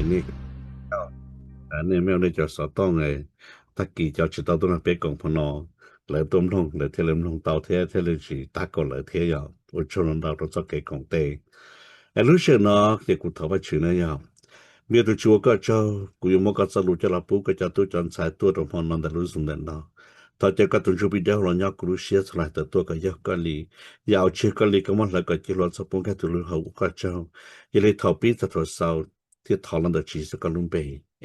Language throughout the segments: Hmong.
Nej, nej mej nej cov xov tooj, tag kis cov tsis tau tuaj nrog peb koom phoo no, lawv tuaj mloog lawv thiaj li mloog tau thiab thiaj li tsis tab kaum lawv thiab yog ua tsaug ntau rau txoj kev koom tes. Es lub sij hawm no ces kuv thov Vajtswv na yog, me tus Tswv ua koj tsaug, kuv yuav muab koj txoj lus coj los pub koj cov tub cov ntxhais tuaj rau hmo no ntawm lub Zoom ntawm no. Thov caw koj tus Ntsuj Plig Dawb Huv los nyob kuv lub siab txhua lub tuaj kom yog koj li, yam uas tsis yog koj li koj muab hlawv kom cia hluas txog pub nkag tus lub hauv ua koj tsaug. Yog li thaum pib txog thaum xaus thiab thov los ntawm Tswv Yexus koj lub npe,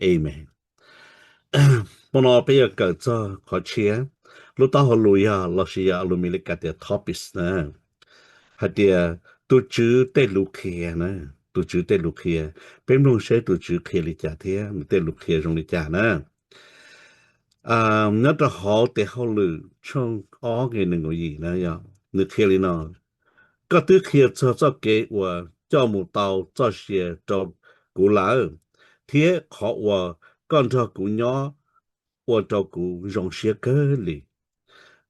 amees. Hmo no peb yuav kawm txog qhov tshiab, lub taub hau lus yog lossis yog lus Mes Lis Kas tias topics na, hais tias tus Tswv tej lus qhia na, tus Tswv tej lus qhia. Peb mloog seb tus Tswv qhia li cas thiab nws tej lus qhia zoo li cas na. Nyob rau hauv tes hauj lwm tshooj ob nqe nees nkaum yim na yog nws qhia li no: Koj twb qhia txog txoj kev uas coj mus tau txoj sia rau kuv lawm, thiab qhov uas koj nrog kuv nyob ua rau kuv zoo siab kawg li.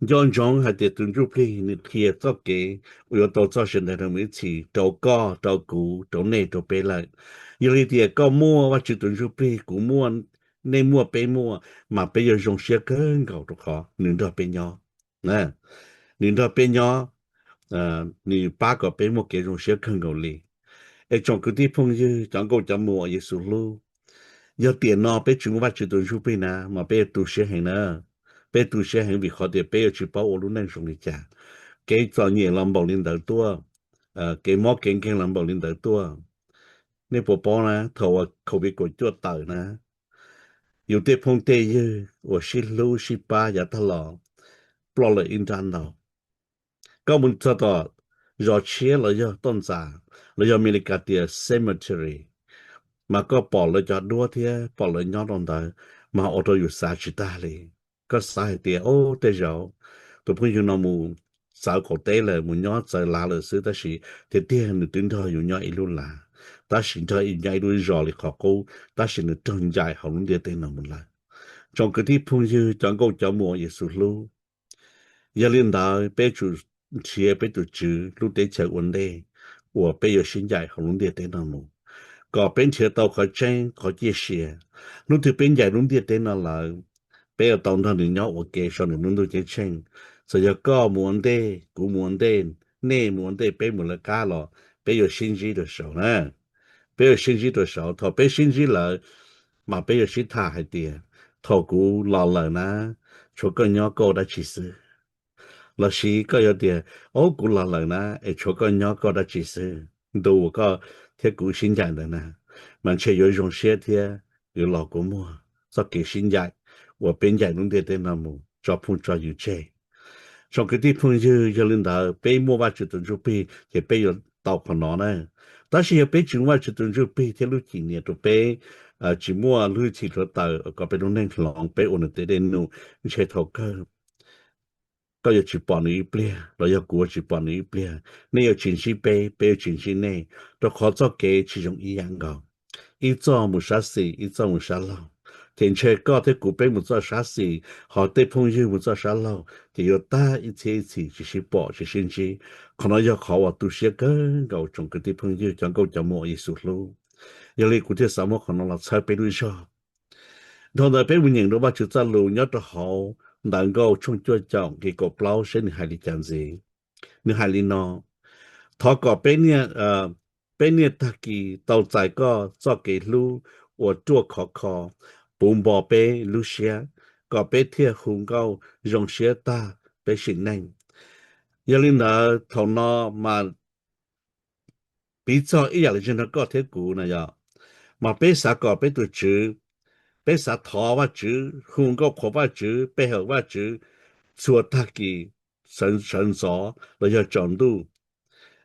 Nco ntsoov hais tias tus Ntsuj Plig nws qhia txoj kev uas yuav tau txoj sia ntawd rau mus ib txhis rau koj, rau kuv, rau nej, rau peb lawm. Yog li tias koj muaj Vajtswv tus Ntsuj Plig, kuv muaj, nej muaj, peb muaj, mas peb yuav zoo siab kawg nkaus rau qhov nws nrog peb nyob. Nws nrog peb nyob, nws pab kom peb muaj kev zoo siab kawg nkaus li. Es tsoom kwv tij phooj ywg, cov nkauj cov muam Yexus hlub, yog tiam no peb tsis muaj Vajtswv tus Ntsuj Plig na mas peb yuav tu siab heev na. Peb tu siab heev vim qhov tias peb yuav tsis paub ua lub neej zoo li cas. Kev txom nyem los npaum li ntawd tuaj, kev mob kev nkeeg los npaum li ntawd tuaj. Nej puas paub na, thaum uas COVID kaum cuaj tawm na, yus tej phooj tej ywg uas sib hlub sib pab yav tag los ploj lawm ib nrab ntau. Koj mus txog tom zos tshiab los yog toj ntxas, los yog Mes Lis Kas tias cemetery, mas koj pom lawv cov duab thiab pom lawv nyob rau ntawd, mas ua rau yus xav tsis tag li. Koj xav hais tias, o, tej zaum tus phooj ywg no mus txawv qaum teb lawm, mus nyob txawv lav lawm xwb, tab sis tiag tiag nws twb nrog yus nyob ib lub lav, tab sis nrog yus nyob ib lub zos li qhov qub, tab sis nws raug ncaim hauv lub ntiaj teb no mus lawm. Tsoom kwv tij phooj ywg, cov nkauj cov muam Yexus hlub, yog li ntawd peb tsum nrhiav peb tus Tswv lub teb chaws ua ntej uas peb yuav sib ncaim hauv lub ntiaj teb no mus, kom peb nrhiav tau qhov tseeb qhov ciaj sia. Hnub twg peb ncaim lub ntiaj teb no lawm, peb yuav tau nrog nws nyob ua ke saum nws lub ntuj ceeb tsheej. Txawm yog koj mus ua ntej, kuv mus ua ntej, nej mus ua ntej, peb mus lawv qab los peb yuav sib ntsib rau saud na. Peb yuav sib ntsib rau saud. Thaum peb sib ntsib lawm, mas peb yuav sib tham hais tias, thaum kuv los lawm na, tshuav koj nyob koj ua dab tsi xwb? Lossis koj yuav tias, o, kuv los lawm na es tshuav koj nyob koj ua dab tsi xwb? Ntu uas koj thiab kuv sib ncaim ntawd na, mas ntshe yuav zoo siab thiab yuav los kua muag txoj kev sib ncaim uas peb ncaim lub ntiaj teb no mus tso phooj tso ywg tseg. Tsoom kwv tij phooj ywg, yog li ntawd peb muaj Vajtswv tus Ntsuj Plig ces peb yuav tau qhov no na. Tab sis yog peb tsis muaj Vajtswv tus Ntsuj Plig thiab lub cim niam rau peb, tsis muaj lub hwj chim hluav taws kom peb lub neej hloov, peb ua nws tej dej num, ntshe thaum kawg koj yuav tsis pom nws ib pliag los yog kuv yuav tsis pom nws ib pliag. Nej yuav tsis ntsib peb, peb yuav tsis ntsib nej, rau qhov txoj kev tsis zoo ib yam nkaus. Ib txoj mus sab xis, ib txoj mus sab laug. Ces ntshe koj thiab kuv peb mus txoj sab xis, ho tej phooj ywg mus txoj sab laug, ces yuav tag ib txhiab ib txhis tsis sib pom tsis sib ntsib. Qhov no yog qhov uas tu siab kawg nkaus tsoom kwv tij phooj ywg, cov nkauj cov muam Yexus hlub. Yog li kuv thiaj xav muab qhov no los txhawb peb lub zog. Dhau ntawd peb mus nyeem rau Vajtswv txoj lus nyob rau hauv Ntawv Nkauj tshooj cuaj caum nqe kaum plaub seb nws hais li cas ntxiv. Nws hais li no: Thov kom peb niaj, peb niaj tag kis tau txais koj txoj kev hlub uas ruaj khov kho puv npo peb lub siab, kom peb thiaj hu nkauj zoo siab tag peb sim neej. Yog li ntawd thaum no mas piv txog ib yam li nrog koj thiab kuv na yog, mas peb xav kom peb tus Tswv, peb xav thov Vajtswv, hu nkauj qhuas Vajtswv, pe hawm Vajtswv txhua tag kis, sawv ntxov los yog tsaus ntuj,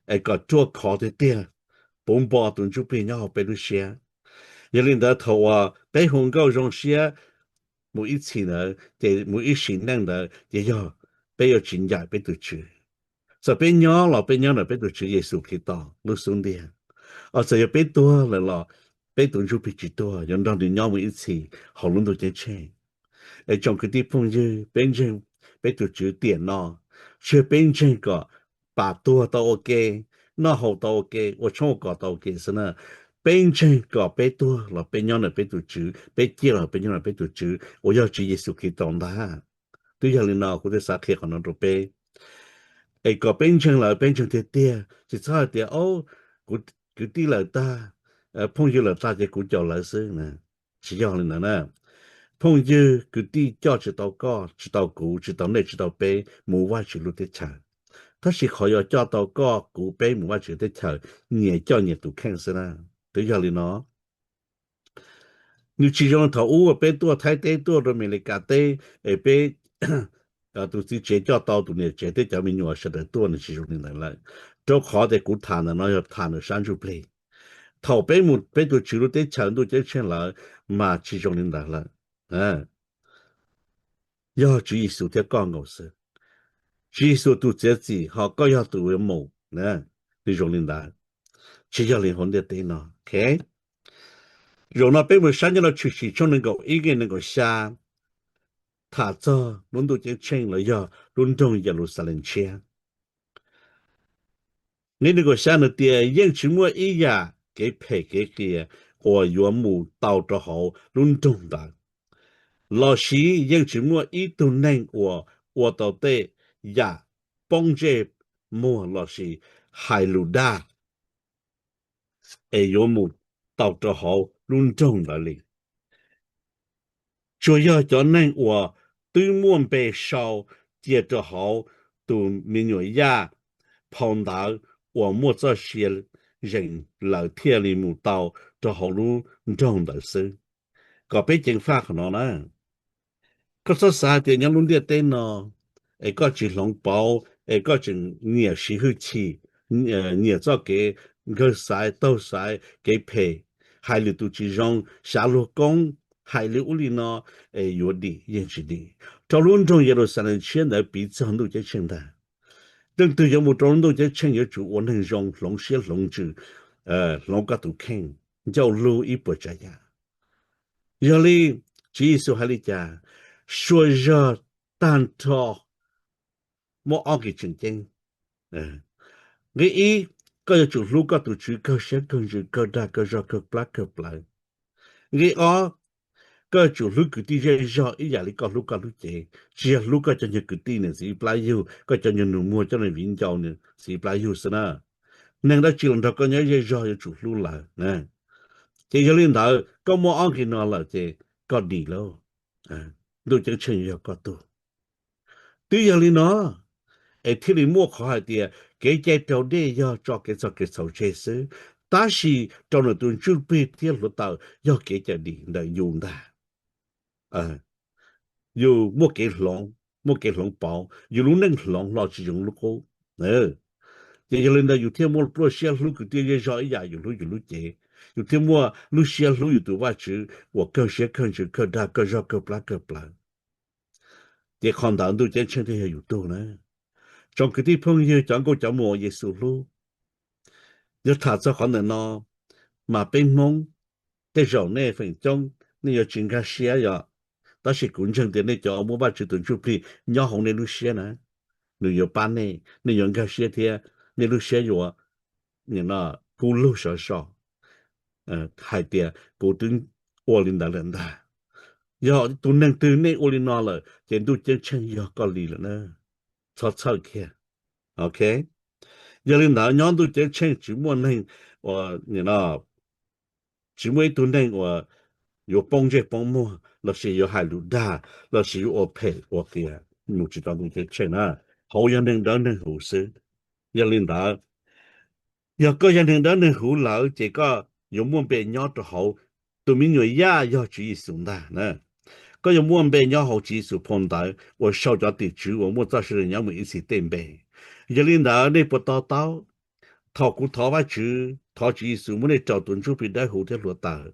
es kom ruaj khov tiag tiag, puv npo tus Ntsuj Plig nyob hauv peb lub siab. Yog li ntawd thaum uas peb hu nkauj zoo siab mus ib txhis ntawd ces mus ib sim neej ntawd ces yog peb yuav tsis ncaim peb tus Tswv. Txawm peb nyob los peb nyob ntawm peb tus Tswv Yexus Khetos lub xub ntiag. Txawm yog peb tuag lawm los peb tus Ntsuj Plig tsis tuag, yuav nrog nws nyob mus ib txhis hauv lub ntuj ceeb tsheej. Es tsoom kwv tij phooj ywg, peb ntseeg peb tus Tswv tiam no, tsis yog peb ntseeg kom pam tuag tau ua ke, noj haus tau ua ke, ua tshoob ua kos tau ua ke xwb na. peb ntseeg kom peb tuag los peb nyob ntawm peb tus Tswv, peb ciaj los peb nyob ntawm peb tus Tswv uas yog Tswv Yexus Khetos ntag. Twb yog li no kuv thiaj xav qhia qhov no rau peb, es kom peb ntseeg lawm peb ntseeg tiag tiag, tsis txhob hais tias, o, kuv kwv tij lawm tag, phooj ywg lawm tag ces kuv caum lawv xwb na. Tsis yog li ntawd na. Phooj ywg kwv tij coj tsis tau koj, tsis tau kuv, tsis tau nej, tsis tau peb mus Vajtswv lub teb chaws. Tab sis qhov yuav coj tau koj kuv peb mus Vajtswv teb chaws, nyias coj nyias tus kheej xwb na. Twb yog li no, nws tsis zoo thaum ub uas peb tuaj Thaib teb, tuaj rau Amelikas teb, es peb tus txiv tsev coj tau tus niam tsev thiab cov me nyuam sawv daws tuaj, nws tsis zoo li ntawd lawm. Rau qhov tias kuv tham ntawm no yog tham ntawm sab ntsuj plig. Thaum peb mus peb tus Tswv lub teb chaws ntuj ceeb tsheej lawm mas tsis zoo li ntawd lawm. Yog Tswv Yexus thiab koj nkaus xwb. Tswv Yexus tus txiav txim, ho koj yog tus yuav mus. Nws zoo li ntawd, tsis yog li hauv ntiaj teb no. Zaum no peb mus saib nyob rau Tshwm Sim tshooj nees nkaum ib nqe nees nkaum xya, tham txog lub ntuj ceeb tsheej los yog lub nroog Yeluxalees tshiab. Nqe nees nkaum xya nws tias, yeej tsis muaj ib yam kev phem kev qias uas yuav mus tau rau hauv lub nroog ntawd, los sis yeej tsis muaj ib tug neeg uas ua tau tej yam poob ntsej muag los sis hais lus dag es yuav mus tau rau hauv lub nroog ntawd li. Tsuas yog cov neeg uas twb muaj npe sau cia rau hauv tus me nyuam yaj phau ntawv uas muaj txoj sia zeem lawm thiaj li mus tau rau hauv lub nroog ntawd xwb. Kom peb ceev faj qhov no na. Koj txhob xav hais tias nyob lub ntiaj teb no es koj tsis hloov pauv es koj tseem nyiam siv hwj chim, nyiam txoj kev nkawg xaiv taug xaiv kev phem, hais lwm tus tsis zoo, xyav luag koob, hais li ub li no es yuav dim, yeej tsis dim. Rau lub nroog Yeluxalees tshiab ntawd piv txog ntuj ceeb tsheej ntag. Leej twg yuav mus rau lub ntuj ceeb tsheej yuav tsum ua neeg zoo, hloov siab hloov ntsws, hloov koj tus kheej, ncauj lug ib puas tsav yam. Yog li, Tswv Yexus hais li cas? Suav zog tag nrho muaj ob nqe tseem ceeb. Nqe ib, koj yuav tsum hlub koj tus Tswv kawg siab kawg ntsws kawg dag kawg zog kawg plab kawg plawv. Nqe ob, koj yuav tsum hlub kwv tij zej zog ib yam li koj hlub koj lub cev, tsis yog hlub koj cov nyuag kwv tij niam txiv ib plab yug, koj cov nyuag nus muag coj nws viv ncaus niam txiv ib plab yug xwb na. Neeg dab tsi los nrog koj nyob zej zog yuav tsum hlub lawv. Ces yog li ntawd koj muaj ob nqe no lawm ces koj dim lauj, ntuj ceeb tsheej yog koj tug. Twb yog li no es thiaj li muaj qhov hais tias kev cai raus dej yog tso kev txog kev txhaum tseg xwb, tab sis rau nws tus ntsuj plig thiab hluav taws yog kev cawm dim ntawm yus ntag. Yus muaj kev hloov, muaj kev hloov pauv, yus lub neej hloov hlo tsis zoo lub qub. Ces yog li ntawd yus thiaj muaj pluaj siab hlub kwv tij zej zog ib yam yus hlub yus lub cev, yus thiaj muaj lub siab hlub yus tus Vajtswv uas kawg siab kawg ntsws kawg dag kawg zog kawg plab kawg plawv. Ces qhov ntawd ntuj ceeb tsheej thiaj yog yus tug na. Tsoom kwv tij phooj ywg cov nkauj cov muam Yexus hlub, yog tham txog qhov ntawm no mas peb Hmoob tej zaum nej feem coob nej yuav tsis nkag siab yom, tab sis kuv ntseeg tias nej cov muaj Vajtswv tus ntsuj plig nyob hauv nej lub siab na, nws yuav pab nej, nej yuav nkag siab thiab nej lub siab yuav kub lug sov so hais tias kuv twb ua li ntawd lawm ntag. Yog tus neeg twg nej ua li no lawm ces ntuj ceeb tsheej yog koj li lawm na, txhob txhawj kiag. Ok, yog li ntawd nyob ntuj ceeb tsheej tsis muaj neeg, tsis muaj ib tug neeg uas yuav poob ntsej poob muag los sis yuav hais lus dag los sis yuav ua phem ua qias mus tsis tau ntuj ceeb tsheej na. Hauv yog neeg dawb neeg huv xwb. Yog li ntawd, yog koj yog neeg dawb neeg huv lawm ces koj yuav muaj npe nyob rau hauv tus me nyuam yaj yog Tswv Yexus ntag na. Koj yuav muaj npe nyob hauv Tswv Yexus phau ntawv uas sau cov tim tswv uas muaj txoj sia nyob mus ib txhis tej npe. Yog li ntawd nej puas to taub, thaum kuv thov Vajtswv, thov Tswv Yexus muab nej rau tus ntsuj plig dawb huv thiab hluav taws,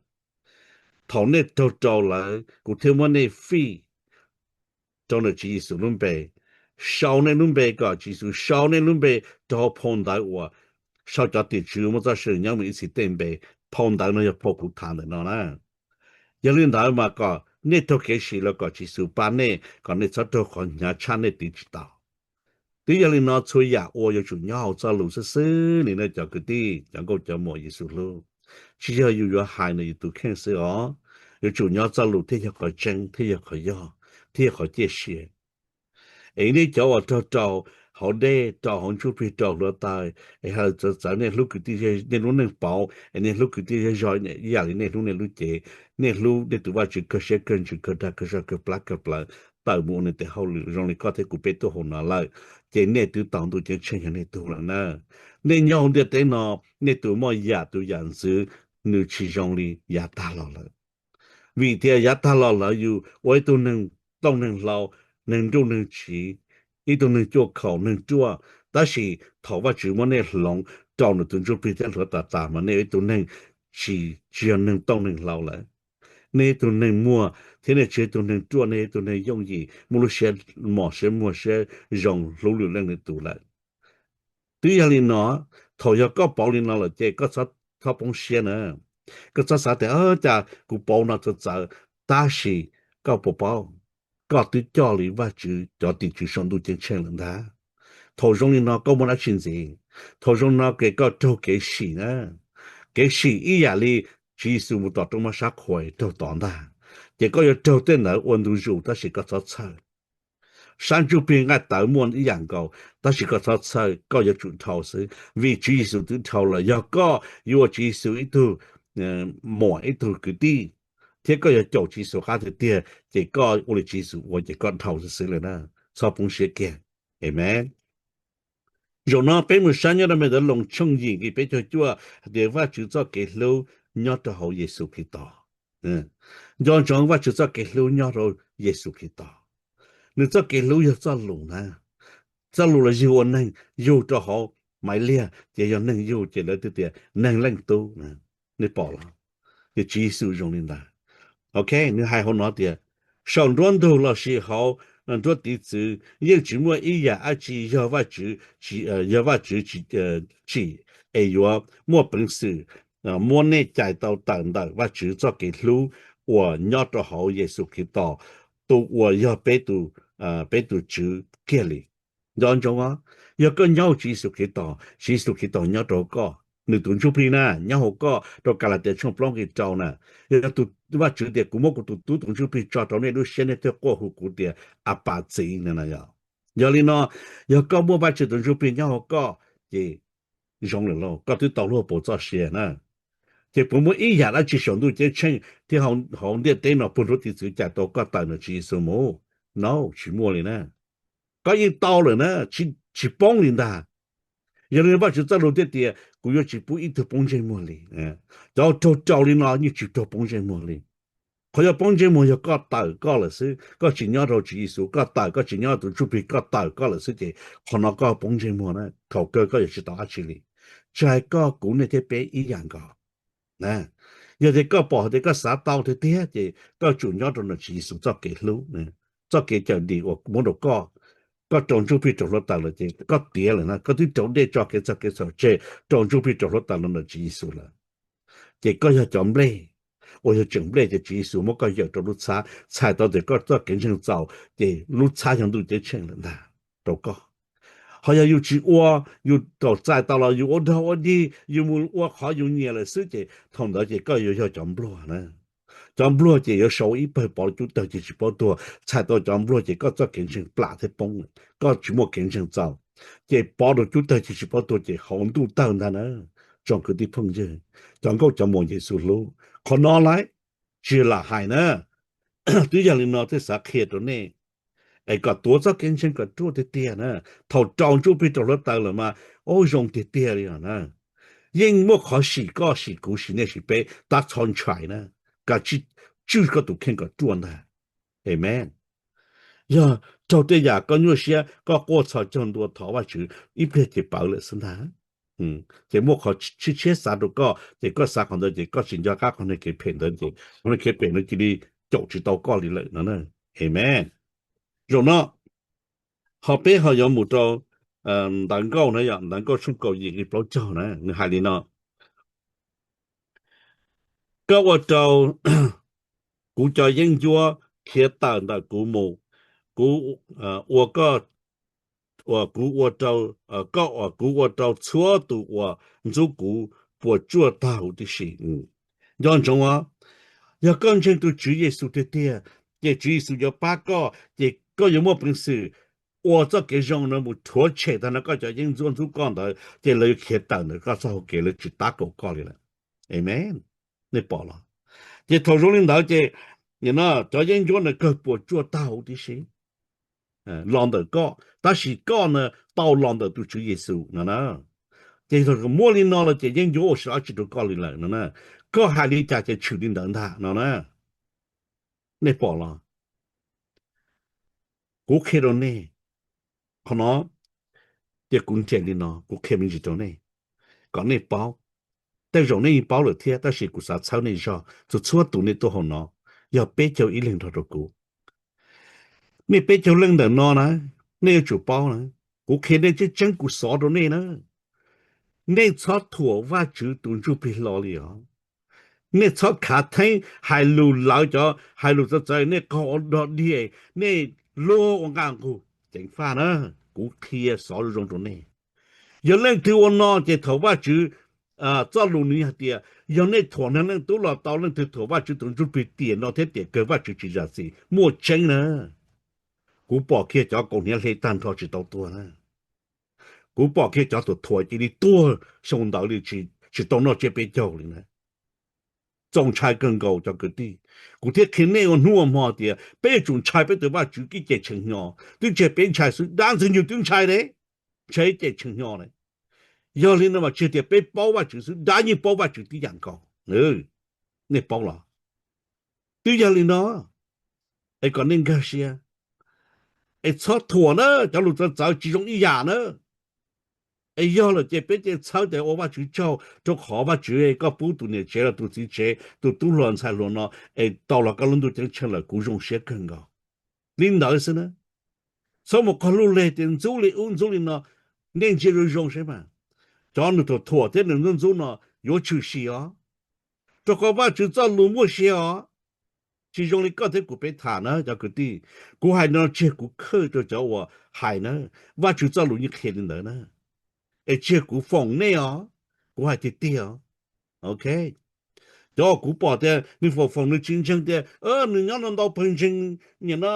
thaum nej raug rau lawm kuv thiaj muab nej fij rau ntawm Tswv Yexus lub npe, sau nej lub npe kom Tswv Yexus sau nej lub npe rau hauv phau ntawv uas sau cov tim tswv muaj txoj sia nyob mus ib txhis tej npe. Phau ntawv no yog phau kuv tham ntawm no na. Yog li ntawd mas kom nej raug kev sim los kom Tswv Yexus pab nej kom nej txhob raug qhov hnyav tshaj nej tiv tsis tau. Twb yog li no txhua yam ua yuav tsum nyob hauv txoj lus xwb xwb li na cov kwv tij, cov nkauj cov muam Yexus hlub. tsis yog yus yuav hais ntawm yus tus kheej xwb os. Yuav tsum nyob txoj lus thiaj yog qhov tseeb, thiaj yog qhov yog, thiaj yog qhov ciaj sia. Es nej cov uas raug rau hauv dej, rau hauv ntsuj plig, rau hluav taws, es hais txawv txawv, nej hlub kwv tij, nej lub neej pauv, es nej hlub kwv tij zej zog ib yam li nej hlub nej lub cev, nej hlub nej tus Vajtswv kawg siab kawg ntsws kawg dag kawg zog kawg plab kawg plawv, tawm mus ua nws tes hauj lwm zoo li koj thiab kuv peb tuaj hauv no lawm, ces nej twb tau ntuj ceeb tsheej yog nej tug lawm na. Nej nyob hauv ntiaj teb no, nej tus muaj yam tus yam ntxwv nws tsis zoo li yav tag los lawm. Vim tias yav tag los lawm yus ua ib tug neeg tooj neeg hlau, neeg nruj neeg tsiv, ib tug neeg cuaj khaum neeg ruaj, tab sis thaum Vajtswv muab nej hloov rau nws tus ntsuj plig thiab hluav taws tas mas nej ua ib tug neeg tsis, tsis yog neeg tooj neeg hlau lawm. Nej ib tug neeg muag thiab nej tsis yog ib tug neeg ruaj, nej yog ib tug neeg yooj yim, muaj lub siab mos siab muag siab zoo hlub lwm leej lwm tus lawm. Twb yog li no, thaum yog koj pauv li no lawm ces koj txhob poob siab na. Koj txhob xav tias cas kuv pauv no txawv txawv, tab sis koj puas paub, koj twb coj li Vajtswv cov tim tswv saum ntuj ceeb tsheej lawm ntag. Thaum zoo li no koj muaj dab tsi ntxiv? Thaum zoo no ces koj raug kev sim na. Kev sim ib yam li Tswv Yexus mus tom rooj mab sab qhuas raug tod ntag, ces koj yuav raug tej ntawd ua ntu zus tab sis koj txhob txhawj. Sab ntsuj plig nqaij tawv muaj ib yam nkaus, tab sis koj txhob txhawj, koj yuav tsum dhau xwb, vim Tswv Yexus twb dhau lawm. Yog koj yuav ua Tswv Yexus ib tug muam ib tug kwv tij, thiab koj yuav caum Tswv Yexus qab tiag tiag, ces koj ua li Tswv Yexus ua ces koj dhau xwb xwb lawm na. Txhob poob siab kiag. Amees. Zaum no peb mus saib nyob rau Mathais Loos tshooj yim nqe peb caug cuaj hais tias Vajtswv txoj kev hlub nyob rau hauv Yexus Khetos. Nco ntsoov Vajtswv txoj kev hlub nyob rau Yexus Khetos. Nws txoj kev hlub yog txoj lus na. Txoj lus los yug ua neeg, yug rau hauv Maiv Liag ces yog neeg yug ces lawv thiaj tias Neeg Leej Tub. Nej pom los? Ces Tswv Yexus zoo li ntawd. Ok, nws hais hauv no tias saum nruab ntug lossis hauv nruab tiv txwv yeej tsis muaj ib yam dab tsi yog Vajtswv, yog Vajtswv tsim es yuav muaj peev xwm muab nej cais tau tawm ntawm Vajtswv txoj kev hlub uas nyob rau hauv Yexus Khetos, tus uas yog peb tus Tswv kiag li. Nco ntsoov os, yog koj nyob hauv Tswv Yexus Khetos, Tswv Yexus Khetos nyob rau hauv koj, nws tus ntsuj plig na nyob hauv koj, rau Kalatias tshooj plaub nqe rau na. Yog tus Vajtswv tias kuv muab kuv tus tub tus ntsuj plig tso rau nej lub siab nej thiaj quaj hu kuv tias Apas Txiv no na yog. Yog li no, yog koj muaj Vajtswv tus ntsuj plig nyob hauv koj, ces zoo lawm lauj, koj twb tau luag paus txoj sia na. Ces puas muaj ib yam dab tsi saum ntuj ceeb tsheej thiab hauv ntiaj teb no puag nruab tiv txwv cais tau koj tawm ntawm Tswv Yexus mus? No, tsis muaj li na. Koj yeej tau lawm na, tsis poob li ntag. Yog li Vajtswv txoj lus thiaj tias kuv yuav tsis pub ib tug poob ntsej muag li. Cov raug rau li no yeej tsis raug poob ntsej muag li. Qhov yog poob ntsej muag yog koj tawm koj lawm xwb, koj tsis nyob rau Tswv Yexus, koj tawm koj tsis nyob tus ntsuj plig, koj tawm koj lawm xwb ces qhov no koj poob ntsej muag na, thaum kawg koj yuav tsis tau dab tsi li. Tsis hais koj kuv nej thiab peb ib yam nkaus. Yog tias koj pom hais tias koj xav tau tiag tiag ces koj tsum nyob rau ntawm Tswv Yexus txoj kev hlub, txoj kev cawm dim uas muab rau koj. Koj raug ntsuj plig raug hluav taws lawm ces koj tiav lawm na, koj twb raug dej tso kev txog kev txhaum tseg, raug ntsuj plig raug hluav taws los ntawm Tswv Yexus lawm. Ces koj yog cov nplej uas yog tseem nplej ces Tswv Yexus muab koj yawm rau lub txhab, txhais tau tias koj txoj kev ntseeg txaus ces lub txhab yog ntuj ceeb tsheej lawm ntag rau koj. Ho yog yus tsis ua, yus tau txais tau los yus ua dog ua dig, yus mus ua qhov yus nyiam lawm xwb ces thaum ntawd ces koj yuav yog cov npluag na. Cov npluag ces yuav sau ib pawg pov cub tawg ces tsis paub tuag, txhais tau cov npluag ces koj txoj kev ntseeg plam thiab poob, koj tsis muaj kev ntseeg txaus, ces pov rau cub tawg ces tsis paub tuag ces hauv ntuj tawg ntag na. Tsoom kwv tij phooj ywg, cov nkauj cov muam Yexus hlub, qhov no lawm tsis lam hais na. Twb yog li no thiaj xav qhia rau nej es kom tuav txoj kev ntseeg kom ruaj tiag tiag na. Thaum raug ntsuj plig raug hluav taws lawm mas, ub, zoo tiag tiag li os na. Yeej muaj qhov sim koj sim kuv sim nej sim peb, tab txhob ntshai na. Kav tsij tswj koj tus kheej kom ruaj ntag. Amees. Yog raug tej yam koj nyuaj siab, koj quaj txhos caug ntua thov Vajtswv ib pliag ces pawv lawm xwb ntag. Ces muaj qhov tshiab tshiab xav rau koj ces koj xav qhov ntawd ces koj tsis nco qab qhov neeg kev phem ntawd ces qhov neeg kev phem ntawd cia li caum tsis tau koj li lawm no. Amees. Zaum no ho peb ho yuav mus rau ntawv nkauj na, yog ntawv nkauj tshooj kaum yim nqe plaub caug na, nws hais li no: Koj ua rau kuv cov yeeb ncuab khiav tawm ntawm kuv mus, kuv ua, kuv ua rau, koj ua, kuv ua rau txhua tus uas ntxub kuv puas tsuaj tag huv tib si. Nco ntsoov os, yog koj ntseeg tus Tswv Yexus tiag tiag, ces Tswv Yexus yuav pab koj, ces koj yuav muaj peev xwm ua txoj kev zoo no mus rhuav tshem tag nrho koj cov yeeb ncuab ntxub koj ntawd, ces lawv yuav khiav tawm ntawm koj txoj hau kev, lawv tsis tab kaum koj li lawm. Amen. Nej pom los? Ces thaum zoo li ntawd ces cov yeeb ncuab ntawd kawg puas tsuaj tag huv tib si los ntawm koj, tab sis koj na tau los ntawm tus Tswv Yexus no na. Ces thaum muaj li no los ces yeeb ncuab ua tsis dab tsi rau koj li lawm no na. Koj hais li cas ces tshwm li ntawd ntag no na. Nej pom los? Kuv qhia rau nej qhov no, ces kuv nrhiav li no kuv qhia me ntsis rau nej kom nej paub. Tej zaum nej yeej paub lawm thiab tab sis kuv xav txhawb nej zog, txhua txhua tus nej tuaj hauv no yog peb caug ib leeg nrog rau kuv. Nej peb caug leej ntawm no na, nej yuav tsum paub na, kuv qhia nej tseeb tseeb kuv xov rau nej na. Nej txhob thuam Vajtswv tus ntsuj plig hlo li os. Nej txhob khav theeb hais lus lawv cov hais lus txawv txawv, nej qaug ua dog dig, nej luag ua nqaj nqug, ceev faj na. Kuv qhia xov zoo zoo rau nej. Yog leej twg ua no ces thaum Vajtswv txoj lus nws hais tias yog nej thuam neeg leej tub los tau, leej twg thuam Vajtswv tus ntsuj plig tiam no thiab tiam kawg Vajtswv tsis zam txim, muaj tseeb na. Kuv pom kiag cov kaus hniav hle tag nrho tsis tau tuag na. Kuv pom kiag cov thuam thuam cia li tuag xyoo ntawd li, tsis tau noj tsiab peb caug li na. Txaus ntshai kawg nkaus cov kwv tij. Kuv thiaj qhia nej ua hnub ua hmo tias peb yuav tsum ntshai peb tus Vajtswv ib ce tshee hnyo, twb tsis yog peb ntshai xwb, dab ntxwg nyoog twb ntshai ne, ntshai ib ce tshee hnyo ne. Yog li no mas tsis tias peb paub Vajtswv xwb, dab yeej paub Vajtswv tib yam nkaus. Nej paub los? Twb yog li no, es kom nej nkag siab, es txhob thuam na, cov lus txawv txawv tsis zoo ib yam na. Es yog lawm ces peb cia txhawb tias ua Vajtswv tsaug rau qhov Vajtswv koj pub tus niam tsev los tus txiv tsev tus tub hluas ntxhais hluas no es tau los koj lub ntuj ceeb tsheej lawm, kuv zoo siab kawg nkaus. Li ntawd xwb na. Txhob mus qhov lub leg tias ntxub li ub ntxub li no, nej ntsia zoo zoo saib mas. Cov nws thuam thuam thiab nws ntxub ntxub no yuav tshwm sim os, rau qhov Vajtswv txoj lus muaj sia os. Tsis zoo li koj thiab kuv peb tham na cov kwv tij. Kuv hais no tsis yog kuv khawj rau cov uas hais na, Vajtswv txoj lus yeej qhia li ntawd na. Es tsis yog kuv foom nej os, kuv hais tiag tiag os. Ok, cov uas kuv pom tias nws foom foom nws tsis ntseeg tias nws nyob no ntau pawg ntseeg, nim no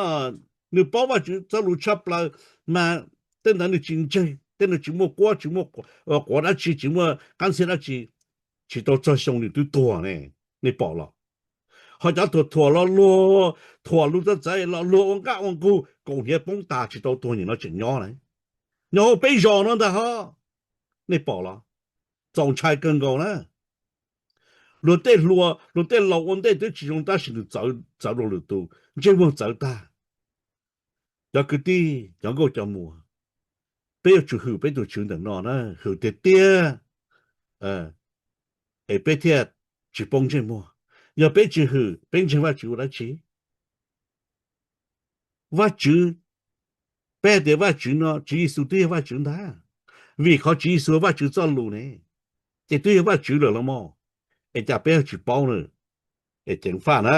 nws paub Vajtswv txoj lus tshaj plaws, mas tej ntawd nws tsis ntseeg, tej nws tsis muaj kuab tsis muaj quav dab tsi, tsis muaj qab ntxhiab dab tsi, tsis tau txog xyoo nws twb tuag ne, nej pom los? Ho cov thuam thuam los luag, thuam lus txawv txawv los luag ua nqaj ua nqug, kaus hniav poob tas tsis tau tuag nim no tseem nyob na, nyob hauv peb zos no ntag ho. Nej pom los? Txaus ntshai kawg nkaus na. Luag tej hluas luag tej laus ua ntej twb tsis zoo tab sis nws txawv rau lwm tus, ntsej muag txawv tag. Cov kwv tij cov nkauj cov muam, peb yuav tsum hwm peb tus Tswv ntawm no na, hwm tiag tiag, es peb thiaj tsis poob ntsej muag. Yog peb tsis hwm, peb ntseeg Vajtswv ua dab tsi? Vajtswv, peb hais tias Vajtswv no Tswv Yexus twb yog Vajtswv ntag, vim qhov Tswv Yexus Vajtswv txoj lus ne, ces twb yog Vajtswv lawm los mas, es cas peb ho tsis paub na? Es ceev faj na,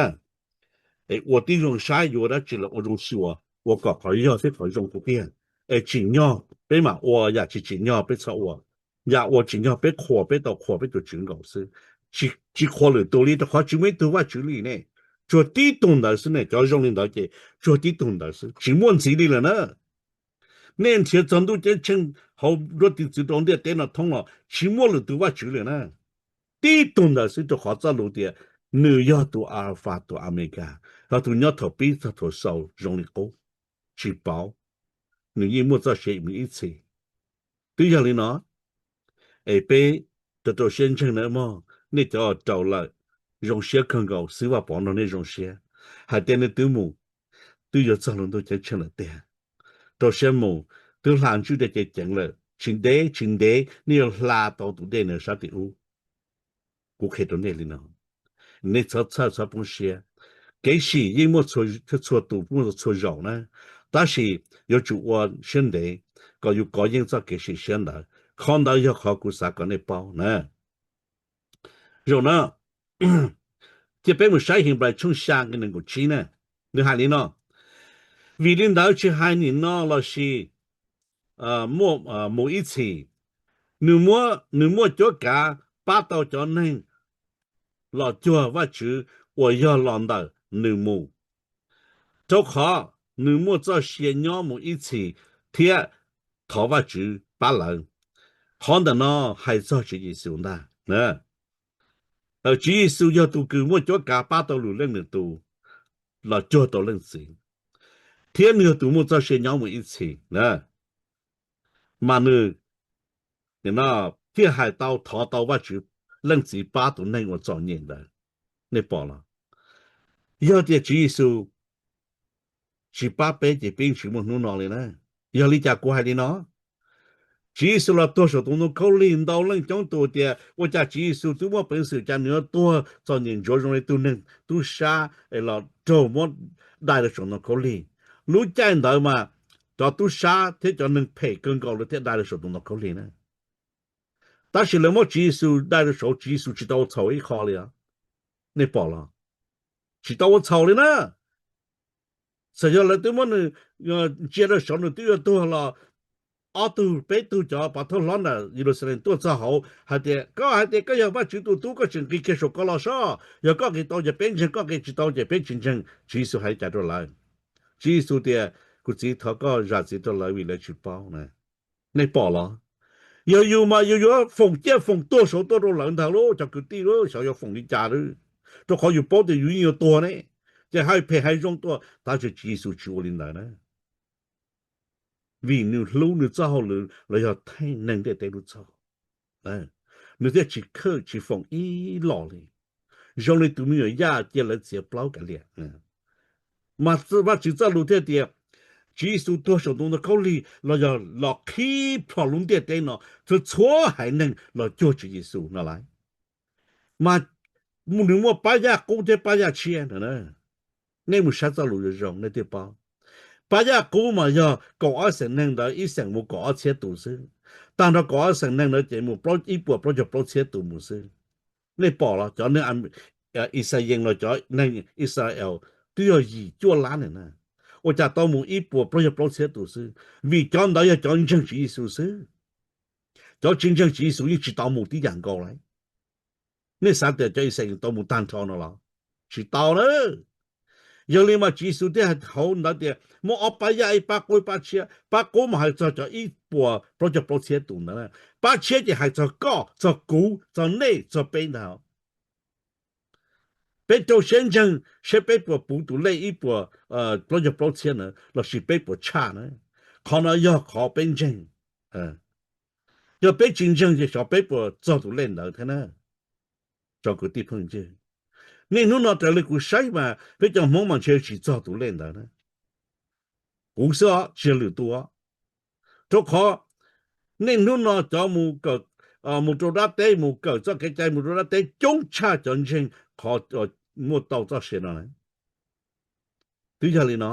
es ua tib zoo saib yuav dab tsi los ua zoo xyuas, ua kom qhov yog thiab qhov zoo tiag tiag. Es tsim nyog peb mam ua, yam tsis tsim nyog peb txhob ua. Yam uas tsim nyog peb qhuas, peb tau qhuas peb tus Tswv nkaus xwb, tsis qhuas lwm tus li, rau qhov tsis muaj ib tug Vajtswv li ne. Tsuas tib tug ntawd xwb ne, cov zoo li ntawd ces tsuas tib tug ntawd xwb, tsis muaj ntxiv li lawm na. Nej nrhiav txog ntuj ceeb tsheej hauv nruab tiv txwv rau ntiaj teb no thoob los tsis muaj lwm tus Vajtswv li na. Tib tug ntawd xwb, rau qhov txoj lus tias nws yog tus Alpha tus Omega, yog tus nyob thaum pib txog thaum xaus zoo li qub, tsis pauv, nws yeej muaj txoj sia mus ib txhis. Twb yog li no, es peb rau rau siab ntseeg na mog, nej cov uas raus lawm, zoo siab kawg nkaus, xib Vaj Pov nrog nej zoo siab, hais tias nej twb mus, twb yuav txog lub ntuj ceeb tsheej lawm tiag. Rau siab mus, twb hla ntswj dej cev ceev lawm, tsis ntev tsis ntev nej yuav hla tau tus dej na sab tim ub. Kuv qhia rau nej li no, nej txhob txhawj txhob poob siab. Kev sim yeej muaj txhua tus, muaj txhua zaus na, tab sis yuav tsum ua siab ntev kom yus kov yeej txoj kev sim siab ntawd. Qhov ntawd yog qhov kuv xav kom nej paub na. Zaum no, cia peb mus saib Henplais tshooj xya nqe nees nkaum tsib na. Nws hais li no: Vim li ntawd tsis hais nim no lossis mus ib txhis, nws muaj cuab kav pab tau cov neeg los cuag Vajtswv uas yog los ntawm nws mus, rau qhov nws muaj txoj sia nyob mus ib txhis thiab thov Vajtswv pab lawv. Qhov ntawm no hais txog Tswv Yexus ntag. Tswv Yexus yog tus kws muaj cuab kav pab tau lwm leej lwm tus los cuag tau Leej Txiv, thiab nws yog tus muaj txoj sia nyob mus ib txhis na, mas nws thiaj hais tau thov tau Vajtswv Leej Txiv pab tus neeg uas txom nyem ntawd. Nej pom los? Yog tias Tswv Yexus tsis pab peb ces peb tsis muaj hnub no li na. Yog li cas kuv hais li no? Tswv Yexus los tuag saum tus ntoo khaub lig, ntau leej coob tus tias ua cas Tswv Yexus twb muaj peev xwm cas nws yuav tuag txom nyem ntsuav zoo li tug neeg tub sab es los raug muab dai rau saum ntoo khaub lig. Lub caij ntawd mas cov tub sab thiab cov neeg phem kawg nkaus lawv thiaj dai rau saum tus ntoo khaub lig na. Tab sis lawv muab Tswv Yexus dai rau saud, Tswv Yexus tsis tau ua txhaum ib qho li os. Nej pom los? Tsis tau ua txhaum li na. Txawm yog lawv twb muab nws ntsia rau saud nws twb yuav tuag los ob tug peb tug cov pov thawj hlob ntawm Yeluxalees tuaj txog hauv hais tias, koj hais tias koj yog Vajtswv tus tub, koj tseem nqis kiag saum ko los sob. Yog koj nqis tau ces peb ntseeg, koj nqis tsis tau ces peb tsis ntseeg. Tswv Yexus hais li cas rau lawv? Tswv Yexus tias, kuv Txiv, thov koj zam txim rau lawv vim lawv tsis paub na. Nej pom los? Yog yus mas yus yuav foom ciaj foom tuag saud tuaj rau lawv ntag lauj, cov kwv tij lauj, xyov yuav foom li cas lauj. Rau qhov yus paub tias yus yeej yuav tuag ne, ces hais phem hais zoo tuaj, tab sis Tswv Yexus tsis ua li ntawd na. Vim nws hlub nws txoj hauj lwm los yog theej neeg ntiaj teb lub txhoj, nws thiaj tsis khawj tsis foom ib los li. Zoo li tus me nyuam yaj cia lawv txiav plaub kav liam. Mas Vajtswv txoj lus thiaj tias, Tswv Yexus tuag saum tus ntoo khaub lig los yog los qhib plho lub ntiaj teb no, txhua txhua haiv neeg los cuag Tswv Yexus no lauj. Mas nws muaj pab yaj qub thiab pab yaj tshiab na. Nej mus saib txoj lus zoo zoo nej thiaj paub. Pab yaj qub mas yog kaum ob xeem neeg ntawd, ib xeem mus kaum ob txhiab tus xwb. Tag nrho kaum ob xeem neeg ntawd ces mus ib puas plaub caug plaub txhiab tus mus xwb. Nej pom los? Cov neeg Ixayees los cov neeg Ixayees twb yog yim cuaj lab na, ua cas tau mus ib puas plaub caug plaub txhiab tus xwb? Vim cov ntawd yog cov ntseeg Tswv Yexus xwb. Cov tsis ntseeg Tswv Yexus yeej tsis tau mus tib yam nkaus li. Nej xav tias cov Ixayees tau mus tag nrho no los? Tsis tau na. Yog li mas Tswv Yexus thiaj hais hauv ntawd tias muaj ob pab yaj, ib pab qub ib pab tshiab. Pab qub mas hais txog cov ib puas plaub caug plaub txhiab tus ntawd, pab tshiab ces hais txog koj, txog kuv, txog nej, txog peb ntag. Peb rau siab ntseeg saib peb puas puv tus lej ib puas plaub caug plaub txhiab ntawd lossis peb puas tshaj na. Qhov no yog qhov peb ntseeg. Yog peb tsis ntseeg ces xyov peb puas txog tus lej ntawd thiab na. Tsoom kwv tij phooj ywg, niaj hnub no raws li kuv saib mas peb cov Hmoob mas ntshe tsis txog tus lej ntawd na. Kuv xwb os, tsis yog lwm tus os. Rau qhov niaj hnub no cov mus rau dab teb, mus kawm txoj kev cai mus rau dab teb coob tshaj cov ntseeg qhov muaj tau txoj sia no na. Twb yog li no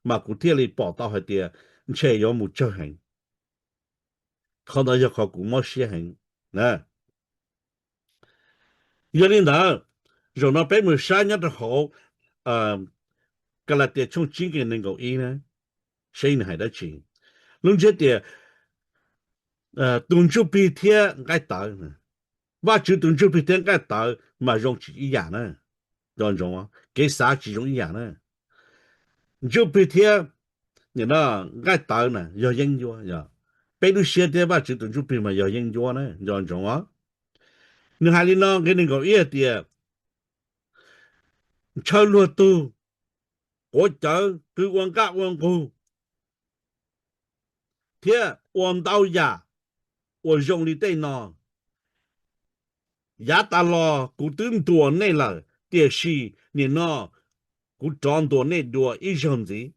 mas kuv thiaj li pom tau hais tias ntshe yuav mus tsawg heev. Qhov ntawd yog qhov kuv mob siab heev na. Yog li ntawd, zaum no peb mus saib nyob rau hauv Kalatias tshooj tsib nqe nees nkaum ib na, saib nws hais dab tsi. Lub ntsiab tias tus ntsuj plig thiab nqaij tawv. Vajtswv tus ntsuj plig thiab nqaij tawv mas zoo tsis ib yam na. Nco ntsoov, kev xav tsis zoo ib yam na. Ntsuj plig thiab nqaij tawv na yog yeeb ncuab, peb lub siab thiab Vajtswv tus ntsuj plig mas yog yeeb ncuab na, nco ntsoov os. Nws hais li no, nqe nees nkaum ib hais tias, ntshaw luag tug, quav cawv, qw ua nqaj ua nqug, thiab ua ntau yam uas zoo li tej no. Yav tas los kuv twb ntuas nej lawm, tiam sis nim no kuv rov ntuas nej dua ib zaug ntxiv,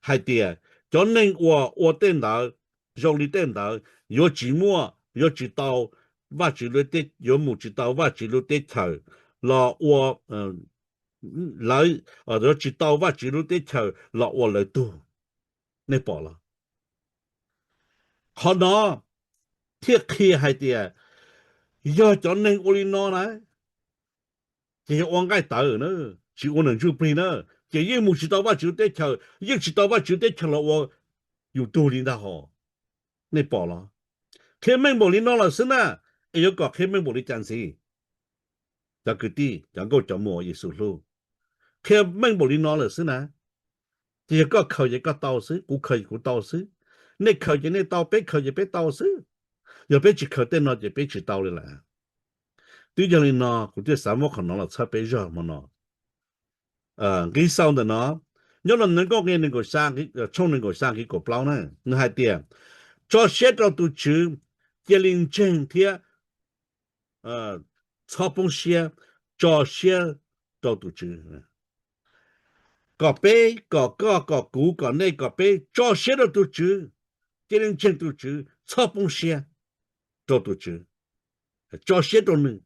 hais tias cov neeg uas ua tej ntawd zoo li tej ntawd yuav tsis muaj, yuav tsis tau Vajtswv, yuav mus tsis tau Vajtswv lub teb chaws los ua, lawv yuav tsis tau Vajtswv lub teb chaws los ua lawv tug. Nej pom los? Qhov no thiaj qhia hais tias yog cov neeg ua li no na, ces yog ua nqaij tawv na, tsis ua ntsuj plig na, ces yeej mus tsis tau Vajtswv teb chaws, yeej tsis tau Vajtswv teb chaws los ua yus tug li ntag hos. Nej pom los? Qhia meej npaum li no lawm xwb na, es yuav kom qhia meej npaum li cas ntxiv? Cov kwv tij, cov nkauj cov muam Yexus hlub, qhia meej npaum li no lawm xwb na. Ces yog koj khaws ces koj tau xwb, kuv khaws ces kuv tau xwb. Nej khaws ces nej tau, peb khaws ces peb tau xwb. Yog peb tsis khaws tej no ces peb tsis tau li lawm. Twb yog li no kuv thiaj xav muab qhov no los txhawb peb zog hmo no. Nqi sau ntawm no, nyob rau Ntawv Nkauj nqi nees nkaum xya, tshooj nees nkaum xya nqi kaum plaub na, nws hais tias, tso siab rau tus Tswv, cia li ntseeg thiab txhob poob siab, tso siab rau tus Tswv. Kom peb, kom koj, kom kuv, kom nej, kom peb tso siab rau tus Tswv, cia li ntseeg tus Tswv, txhob poob siab rau tus Tswv, tso siab rau nws.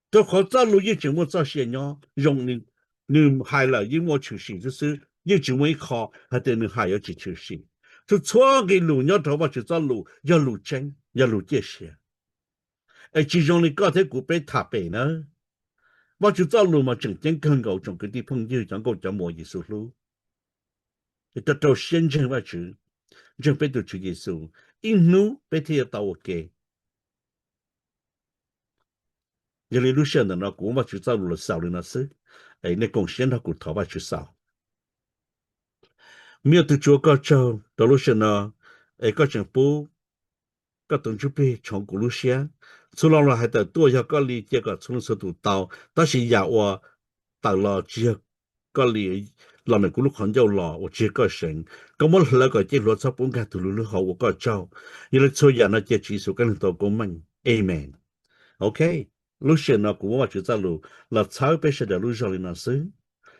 Rau qhov txoj lus yeej tseem muaj txoj sia nyob zoo, nws hais lawm yeej muaj tshwm sim xwb xwb, yeej tsis muaj ib qho hais tias nws hais yuav tsis tshwm sim. Txhua txhua nqe lus nyob rau Vajtswv txoj lus yog lus tseeb, yog lus ciaj sia. Es tsis zoo li koj thiab kuv peb tham pem na. Vajtswv txoj lus mas tseem ceeb kawg nkaus tsoom kwv tij phooj ywg cov nkauj cov muam Yexus hlub. Es rau rau siab ntseeg Vajtswv, ntseeg peb tus Tswv Yexus, ib hnub peb thiaj yuav tau ua ke. Yog li lub sij hawm ntawm no kuv muab Vajtswv txoj lus los xaus li no xwb, es nej koom siab nrog kuv thov Vajtswv xaus. Me Txiv Tswv, ua koj tsaug rau lub sij hawm no, es koj tseem pub koj tus Ntsuj Plig tshoov kuv lub siab. Txhua lo lus hais tawm tuaj yog koj li, cia kom txhua leej txhua tus tau, tab sis yam uas tawm los tsis yog koj li, los ntawm kuv lub qhov ncauj los uas tsis yog koj seev. Koj muab hlawv kom cia hluav txhawb pub nkag tus lwm lub hauv, ua koj tsaug. Yog li txhua yam no cia Tswv Yexus Khetos koob meej. Amees. Ok, lub sij hawm no kuv muab Vajtswv txoj lus los txhawb peb sawv daws lub zog li no xwb.